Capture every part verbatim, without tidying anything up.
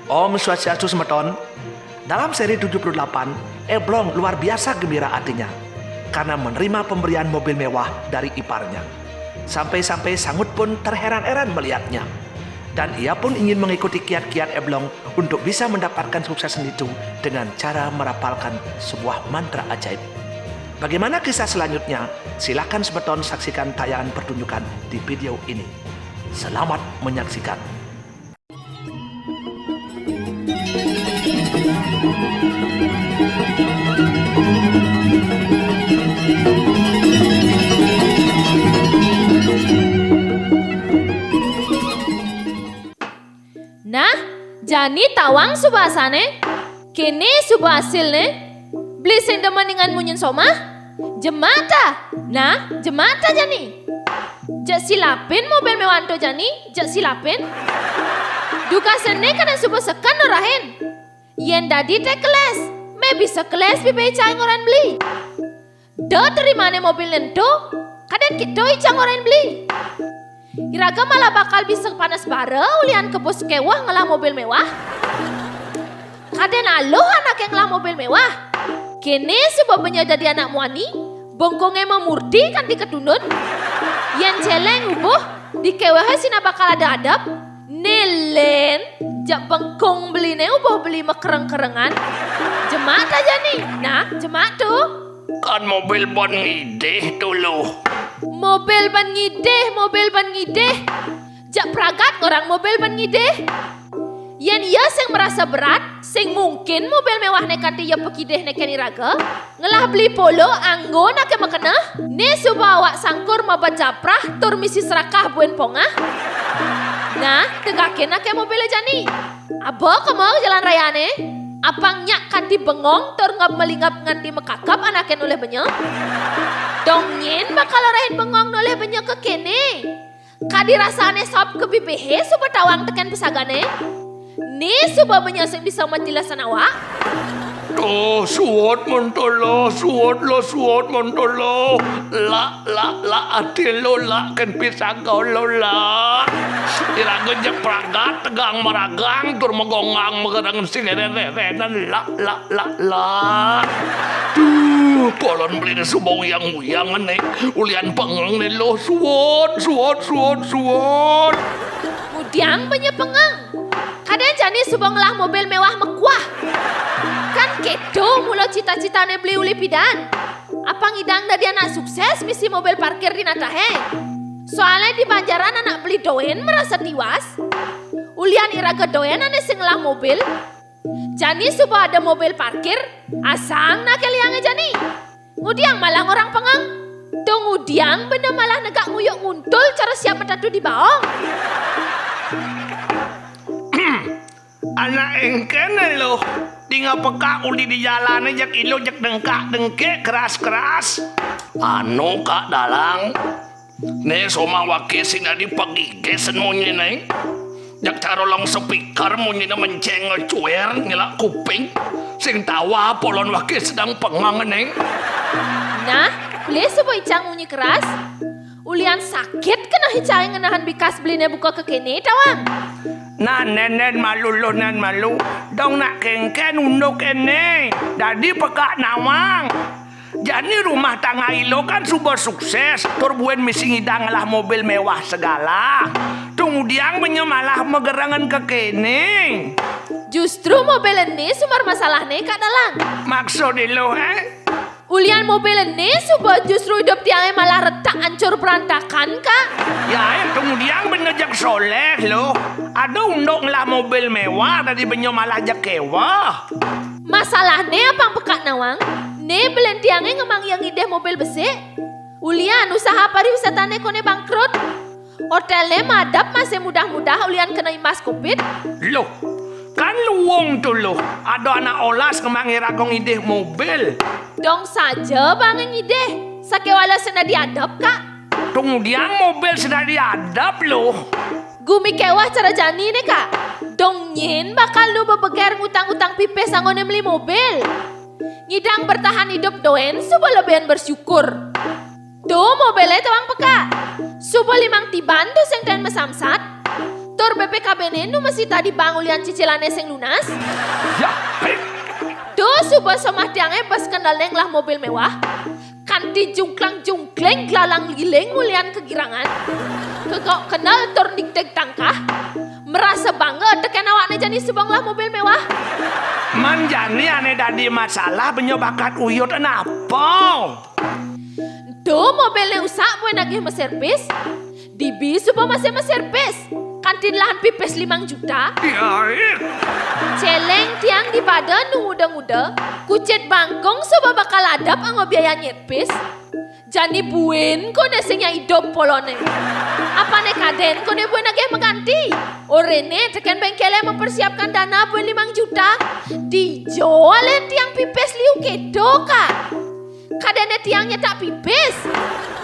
Om Swastiastu semeton. Dalam seri tujuh puluh delapan, Eblong luar biasa gembira hatinya karena menerima pemberian mobil mewah dari iparnya. Sampai-sampai Sangut pun terheran-heran melihatnya. Dan ia pun ingin mengikuti kiat-kiat Eblong untuk bisa mendapatkan sukses itu dengan cara merapalkan sebuah mantra ajaib. Bagaimana kisah selanjutnya? Silakan semeton saksikan tayangan pertunjukan di video ini. Selamat menyaksikan. Nah, jani tawang suba asané, kéné suba asilné, beli sing demen ningan munyin somah, jemak ta. Nah, jemak ta jani. Jeg silapin mobil mewah ento jani, jeg silapin. Dugasé né kadén suba seken orahin. Yén dadi té kelés, mé bisa kelés pipih icané ngorahin beli. Da terimané mobil ento, kadén kéto icané ngorahin beli. Iraga malah bakal bisa panas bara ulian kebus kéweh ngelah mobil mewah. Kadén aluh anaké ngelah mobil mewah. Kéné suba benya dadi anak muani, bengkungé mamurti kanti katundun. Yén céléng ubuh, di kéwehé sing bakal ada adep. Né lén, jeg bengkung beliné ubuh beli makereng-kerengan. Jemak ta jani. Nah, jemak to. Kan mobil ban ngidih to, Luh. Mobil ban ngidih, mobil ban ngidih. Jeg pragat ngorang mobil ban ngidih. Yén ia sing marasa berat, sing mungkin mobil mewahné kanti ia pakidih tekén iraga, ngelah beli Polo anggo anaké makeneh, né suba awak sangkur mabat japrah tur misi serakah buin pongah. Nah, tegakin anaké mobilé jani. Aba kema jalan rayané, apang nyak kanti bengong tur ngab melingap nganti makakab anaké nolih benya. Dong nyén bakal orahin bengong nolih benya kékéné. Kadi rasané sop ka bibihé suba tawang tekén pesagané. Né suba benya sing bisa majilasan awak. Tuh, suud mentolo, suud lo, suud mentolo. Lak, lak, lak, ati lo, lak, kén pisaga lo, lak. Iraga jeg pragat, tegang maragang, tur magongang, magereng sing rén-rénan, lak, lak, lak, lak. Tuh, polon beliné suba uyang-uyang né. Ulian pengeng né lo, suud, suud, suud, suud. Ngudiang benya pengeng. Kadén jani suba ngelah mobil mewah mekuah. Kan kéto mula cita-citané beli ulih pidan. Apang ngidang dadi anak sukses misi mobil parkir di natahé. Soalné di banjaran anak beli dogén marasa tiwas. Ulian iraga dogén ané sing ngelah mobil. Jani suba ada mobil parkir, asang anaké liangé jani. Ngudiang malah ngorang pengeng. Tuh ngudiang bena malah negak nguyuk nguntul cara siap matatu di baong. Anak éngkén lo, dingeh pekak uli di jalané jeg ilo jeg dengkak-dengkik keras-keras. Anu, Kak Dalang, né somah waki sing dadi pagigis munyiné. Jeg cara long speaker munyiné mencéng ngecuér nyelak kuping. Sing tawa polon waki sedeng pengeng né. Nah, beli suba icang munyi keras. Ulian sakit keneh icané ngenahan bikas beliné buka kékéné tawang. Nah, nén, nén malu lo, nén malu. Dong nak kéngkén unduk éné. Dadi pekak nawang. Jani rumah tangga ilo kan suba sukses, tur buin misi ngidang ngelah mobil mewah segala. Tuh ngudiang benya malah magerengan kékéné. Justru mobil éné sumber masalahné, Kak Dalang. Maksud ilo, eh? Ulian mobil éné suba justru idup tiangé malah retak ancur berantakan, Kak. Ya, eh, tuh ngudiang benya jeg soléh lo. Ada unduk ngelah mobil mewah, dadi benya malah jeg kéweh. Masalahné apang pekak nawang, né beliné tiangé ngemaang ia ngidih mobil besik. Ulian usaha pariwisatané koné bangkrut. Hotelné madep masih mudah-mudah ulian kena imbas covid. Loh, kan luung to lo. Ada anak olas ngemaang iraga ngidih mobil. Dong saja baangé ngidih. Sakéwala sing dadi adep, Kak. Tuh ngudiang mobil sing dadi adep lo. Gumi kéweh cara jani né, Kak. Dong nyén bakal nu bebeger ngutang-utang pipih sanggoné meli mobil. Ngidang bertahan idup dogén suba lebihan bersyukur. Tuh mobilé tawang pekak. Suba limang tiban tuh sing taén masamsat. Tur B P K B-né nu masi tadi bank ulian cicilané sing lunas. Ya, hei. Duh, suba somah tiangé bes kendalné ngelah mobil méwah. Kanti jungklang-jungkling glalang-liling ulian kegirangan. Kegok kendal tur nigtig tangkah. Merasa bangga tekén awakné jani suba ngelah mobil méwah. Man jani ané dadi masalah benyo bakat uyut napa? Ento mobilné usak buin nagih maserpis. Dibi suba masih maserpis. Kanti nelahan pipis limang juta. Ya, ih. Céléng tiang di pada nu nguda-nguda. Kucit bangkung suba bakal adep anggo biaya nyerpis. Jani buin koné sing nyak idup poloné. Apané kadén koné buin nagih maganti. Oréné tekén béngkélé mempersiapkan dana buin limang juta. Dija alih tiang pipis liu kéto, Kak. Kadéné tiang nyetak pipis.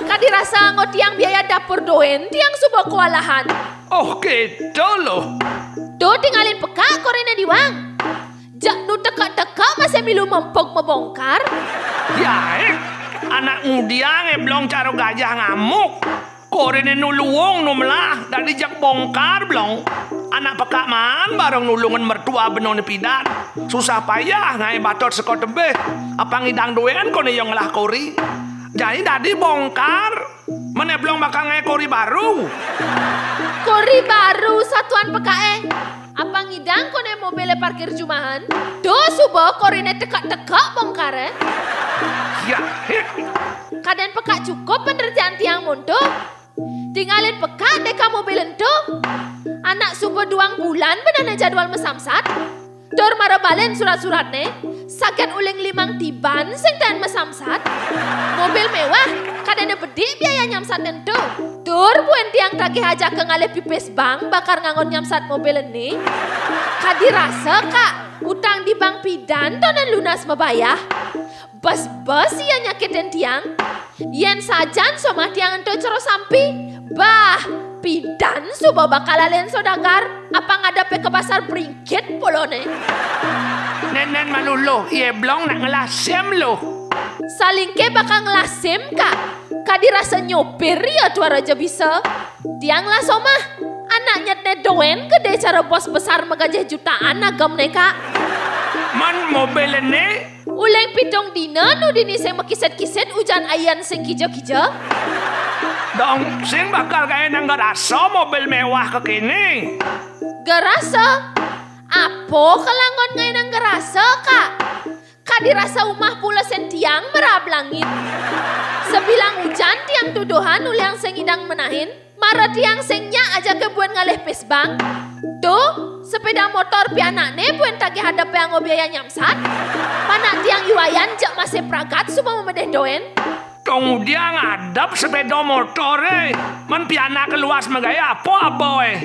Kadi rasa anggo tiang biaya dapur dogén tiang suba kewalahan. Oh, kéto lo. Duh, tingalin pekak koréné diwang. Jak nu tekak-tekak masih milu mempug mabongkar. Ya, eh. Anak ngudiang, eh, belong cara gajah ngamuk. Koréné nu luung nu melah, dadi jak bongkar belong. Anak pekak maan bareng nulungin mertua benoné pidan. Susah payah ngaé batot seka tebih. Apang idang dogén koné ya ngelah kori. Jani dadi bongkar. Mené belong bakal ngaé kori baru. Kori baru satuan pekaké. Apang idang koné mobilé parkir jumahan. Duh, suba koriné tekak-tekak bongkaré. Ya, heh. Kadén pekak cukup penderjaan tiang monto. Tingalin pekak deka mobil ento. Anak suba duang bulan benehné jadwal masamsat. Tur mara balin surat-suratné, saget uling limang tiban sing taén masamsat. Mobil méwah, kadéné bedik biaya nyamsat ento. Tur buin tiang tagih ajaka ngalih pipis bank bakal nganggon nyamsat mobil ené. Kadi rasa, Kak, utang di bank pidan to nén lunas mabayah. Bes-bes ia nyakitin tiang. Yén sajan somah tiang ento cara sampi, bah, pidan suba bakal alin sodagar, apang ngadepé ka pasar bringkit poloné. Nén-nén malu luh, ia belong nak ngelah SIM luh. Salingké bakal ngelah SIM, Kak. Kadi rasa nyopir ia tuara ja bisa. Tiang ngelah somah. Anak nyetné dogén gedé cara bos besar magajih jutaan agemné, Kak. Man mobil ené? Uling pitung dina nu dini sing makisit-kisit ujan ayan sing kija-kija. Dong, sing bakal gaé nang garasa mobil méwah kéné. Garasa? Apa kal anggon ngaé nang garasa, Kak? Kadi rasa umah pula sing tiang meraab langit. Sabilang ujan tiang tuduhan uliang sing idang menahin. Mara tiang sing nyak ajaka buin ngalih pis bank. Tuh, sepéda motor pianakné buin tagih adepé anggo biaya nyamsat. Panak tiang I Wayan jak masih pragat suba mamedih dogén. Tong udiang adep sepéda motoré. Man pianak luas magaé apa aboy?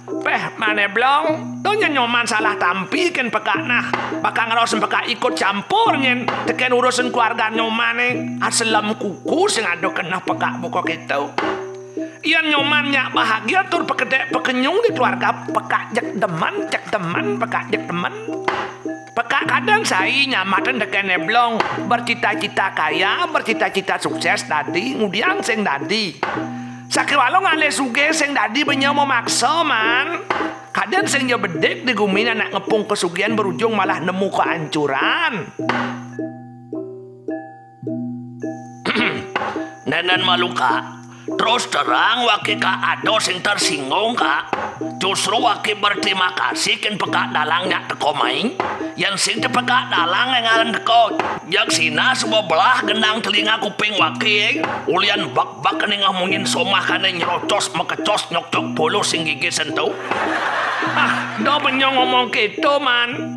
Péh, mané belong, to nyén Nyoman salah tampi kén pekak nah. Bakal ngerosin pekak ikut campur nyén tekén urusan keluarga Nyomané. Aselem kuku sing ada keneh pekak buka kéto. Yén Nyoman nyak bahagia tur pekedék pekenyung di keluarga, pekak jeg demen, jeg demen, pekak jeg demen. Pekak kadén sai nyamatin tekén né belong, bercita-cita kaya, bercita-cita sukses dadi, ngudiang sing dadi. Sakéwala ngalih sugih sing dadi benya mamaksa, man. Kadén sing ja bedik di guminé nak ngepung kasugihan berujung malah nemu kaancuran. Nén-nén malu, Kak. Terus terang waké, Kak, ada sing tersinggung, Kak. Justru waké berterima kasih kén pekak dalang nyak teka mai. Yén sing tepekak dalang ngalen teka. Jak sinah suba belah gendang telinga kuping waké, ulian bak-bak ningeh munyin somah kané nyerocos makecos nyokcok puluh sing gigis ento. Ah, da benya ngomong kéto, man.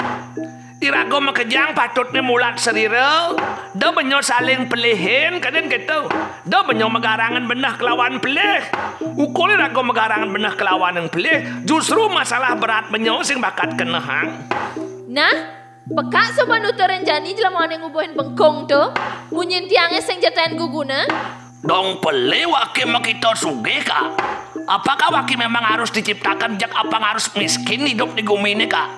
Iraga makejang patutné mulat sarira, da benya saling pelihin, kadén kéto. Da benya magarangan beneh kelawan pelih. Ukul iraga magarangan beneh kelawan pelih, justru masalah berat benya sing bakat kenehang. Nah, pekak suba nuturin jani jelemané ngubuhin bengkung to, munyin tiangé sing ja taén guguna. Dong pelih waké makita sugih, Kak. Apakah waké memang harus diciptakan jak apang harus miskin hidup di guminé, Kak?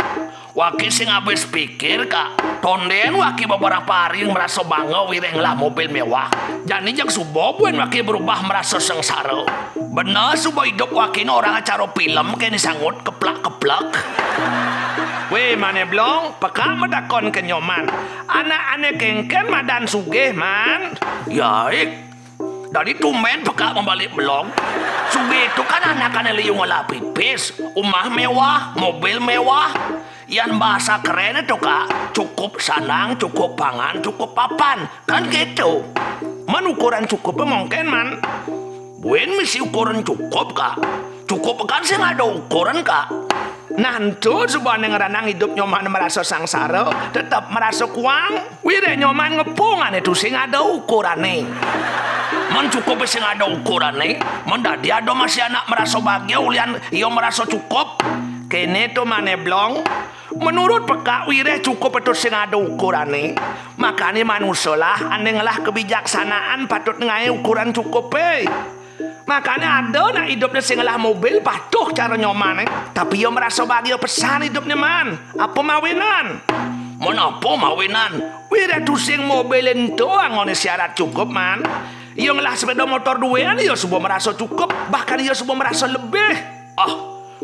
Waki sing abis pikir, Kak. Tondén waki beberapa hari meraso bangga wiréh ngelah mobil mewah. Jani jeg suba buin waki berubah meraso sengsara. Bener suba idup waki né orang acara film kéné sangut keplak-keplek. Wéh, Mané Blong, peka matakon ke Nyoman. Anak ané kénkén madan sugih, Man? Ya, ik. Dadi tumbén peka mabalik Blong. Sugih to kan anak ané liu ngelah pipis, umah mewah, mobil mewah. Yan bahasa kerénné to, Kak, cukup sandang, cukup pangan, cukup papan. Kan kéto. Man ukuran cukupé mongkén, Man? Buin misi ukuran cukup, Kak. Cukup kan sing ada ukuran, Kak. Nah, ento suba ané ngranang idup Nyoman meraso sangsara, tetep meraso kuang. Wiréh Nyoman ngepung ané to sing ada ukurané. Man cukupé sing ada ukurané, man dadi ada masih anak meraso bagia ulian ia meraso cukup. Kéné to, Mané Blong. Menurut peka wiréh cukupé to sing ada ukurané. Makané manusa lah ané ngelah kebijaksanaan patut ngaé ukuran cukupé. Makané ada nak idupné sing ngelah mobil patuh cara Nyomané, tapi ia meraso bagia pesan idupné, Man. Apa mawinan? Man apa mawinan? Wiréh tusing mobilé ento anggoné syarat cukup, Man. Ia ngelah sepéda motor duén, ia suba meraso cukup, bahkan ia suba meraso lebih. Ah,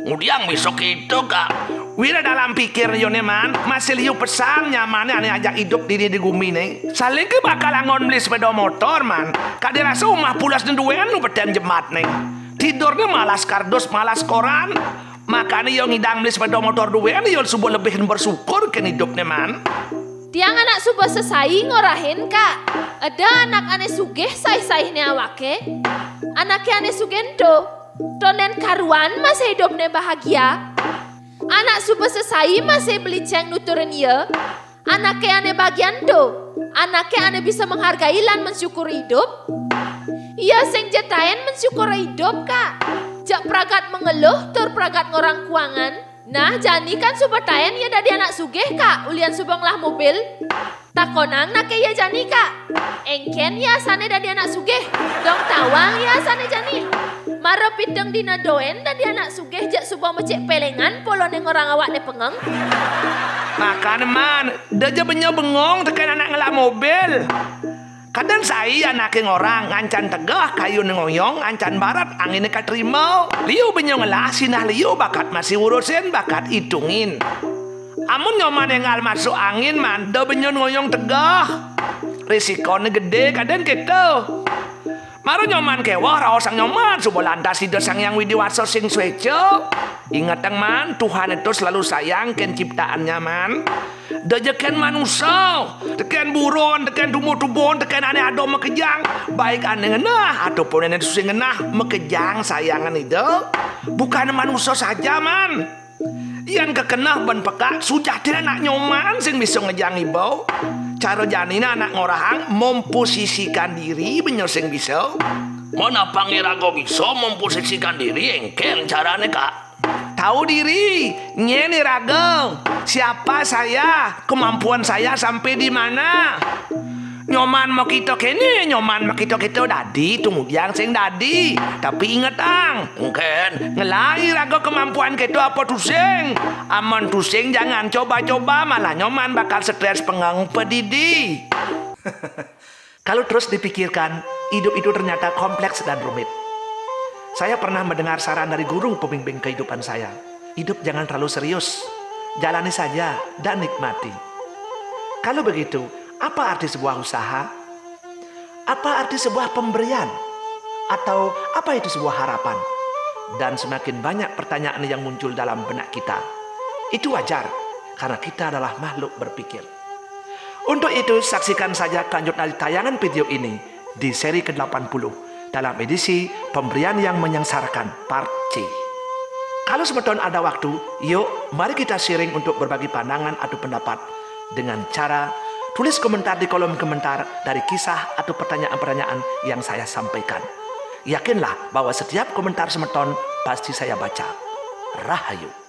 ngudiang bisa kéto, Kak. Wiréh dalam pikir iané, Man, masih liu pesan nyamané ané ajak idup dini di guminé. Saling ké bakal anggon beli sepéda motor, Man. Kadén rasa umah pulasné duén nu petén jematné. Tidurné malas kardus, malas koran. Makané ia ngidang beli sepéda motor duén, ia suba lebih bersyukur kén idupné, Man. Tiang anak suba sesai ngorahin, Kak. Ada anak ané sugih saih-saihné awaké. Anaké ané sugih ento, tondén karuan masih idupné bahagia. Anak suba sesai masih beliceng nuturin ia. Anaké ané bagia ento, anaké ané bisa menghargai lan mensyukuri idup. Ia sing jetaén mensyukuri idup, Kak. Jak pragat mengeluh tur pragat ngorang kuangan. Nah, jani kan suba taén ia dadi anak sugih, Kak, ulian suba ngelah mobil. Takonang naké ia jani, Kak. Éngkén ia asané dadi anak sugih. Dong tawang ia asané jani. Mara pitung dina duén dadi anak sugih jak suba mecik péléngan poloné ngorang awakné pengeng. Makané, Man, da ja benya bengong tekén anak ngelah mobil. Kadén sai anaké ngorang, ngancan tegeh kayuné ngoyong, ngancan baret anginné katrima. Liu benya ngelah, sinah liu bakat masih urusin, bakat itungin. Amun Nyoman énggal masuk angin, Man, da benya ngoyong tegeh. Risikoné gedé, kadén kéto. Mara Nyoman kéweh, raosang Nyoman suba lantas Ida Sang Hyang Widhi Wasa sing suéca. Ingetang, Man, Tuhan ento selalu sayang kén ciptaanné, Man. Da ja kén manusa, tekén buron, tekén tumbuh-tumbuhan, tekén ané ada makejang, baik ané ngenah ataupun ané tusing ngenah, makejang sayangan Ida. Bukané manusa saja, Man. Yan kakeneh ban peka, sujatiné anak Nyoman sing bisa ngejang iba. Cara janiné anak ngorahang memposisikan diri benya sing bisa. Menapa iraga bisa memposisikan diri, éngkén carané, Kak? Tahu diri, nyén iraga, siapa saya, kemampuan saya sampai di mana. Nyoman makita kéné, Nyoman makita kéto, dadi to ngudiang sing dadi. Tapi ingetang, éngkén, ngelah iraga kemampuan kéto apa tusing. Amun tusing jangan coba-coba, malah Nyoman bakal stres pengeng padidi. Kalau terus dipikirkan, hidup itu ternyata kompleks dan rumit. Saya pernah mendengar saran dari guru pembimbing kehidupan saya. Hidup jangan terlalu serius. Jalani saja dan nikmati. Kalau begitu, apa arti sebuah usaha? Apa arti sebuah pemberian? Atau apa itu sebuah harapan? Dan semakin banyak pertanyaan yang muncul dalam benak kita. Itu wajar, karena kita adalah makhluk berpikir. Untuk itu, saksikan saja kelanjutan dari tayangan video ini di seri kedelapan puluh dalam edisi Pemberian yang Menyengsarakan Part C. Kalau semeton ada waktu, yuk mari kita sharing untuk berbagi pandangan atau pendapat dengan cara tulis komentar di kolom komentar dari kisah atau pertanyaan-pertanyaan yang saya sampaikan. Yakinlah bahwa setiap komentar semeton pasti saya baca. Rahayu.